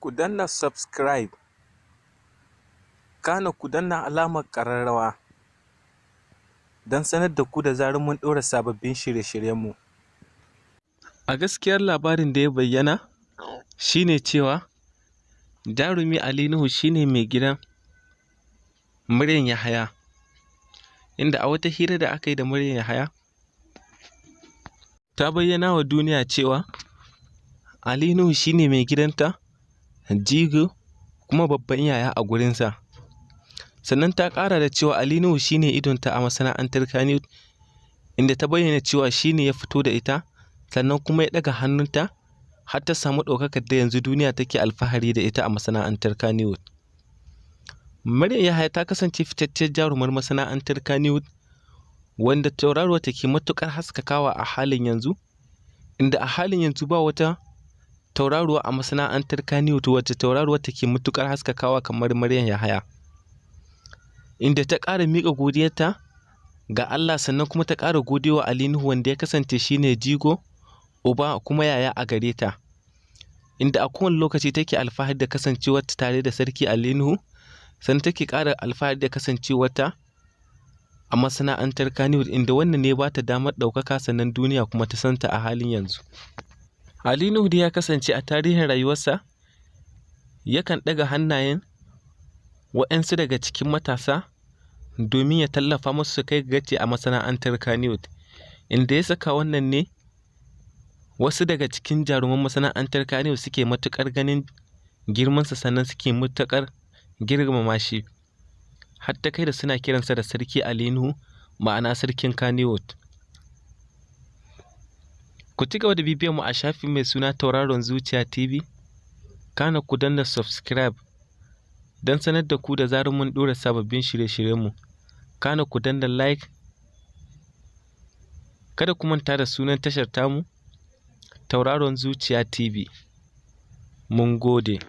Ku danna subscribe, kana ku danna alamar ƙararrawa don sanar da ku da zarar mun ɗora sababbin shirye-shiryenmu. A gaskiyar labarin da ya bayyana shi ne cewa jarumi Ali Nuhu shi ne mai gidan Maryam Yahaya, inda a wata hira da aka yi da Maryam Yahaya ta bayyana wa duniya cewa Ali Nuhu shi ne mai gidanta, jigo kuma babban yaya a gurinsa. Sannan ta ƙara da cewa Ali Nuhu shi ne idonta a masana'antar Kannywood, inda ta bayyana cewa shi ne ya fito da ita sannan kuma ya ɗaga hannunta har ta samu ɗaukakar da yanzu duniya take alfahari da ita a masana'antar Kannywood. Maryam Yahaya ta kasance fitacciyar jarumar masana'antar Kannywood wanda tauraruwar take matuƙar haskakawa a halin yanzu, inda a halin yanzu ba wata tauraruwa a masana'antar Kannywood wacce tauraruwar take matuƙar haskakawa kamar Maryam Yahaya. Inda ta ƙara miƙa godiyarta ga Allah sannan kuma ta ƙara godewa Ali Nuhu wanda ya kasance shine jigo, uba kuma yaya a gare ta. Inda a kowane lokaci take alfahari da kasancewarta tare da Sarki Ali Nuhu, sannan take ƙara alfahari da kasancewarta a masana'antar Kannywood, inda wannan ne ba ta damar ɗaukaka sannan duniya kuma ta santa a halin yanzu. Ali Nuhu dai ya kasance a tarihin rayuwarsa yakan ɗaga hannayen waɗansu daga cikin matasa domin ya tallafa musu su kai gaci a masana'antar Kannywood, inda ya saka wannan ne wasu daga cikin jaruman masana'antar Kannywood suke matuƙar ganin girmansa sannan suke matuƙar girmama shi, har ta kai da suna kiransa da Sarki Ali Nuhu, ma'ana Sarkin Kannywood. Ku ci gaba da bibiyar mu a shafin mai suna Tauraron Zuciya TV, kana ku danna subscribe don sanar da ku da zarar mun ɗora sababbin shirye-shiryenmu, kana ku danna like, kada ku manta da sunan tashar tamu, Tauraron Zuciya TV. Mun gode.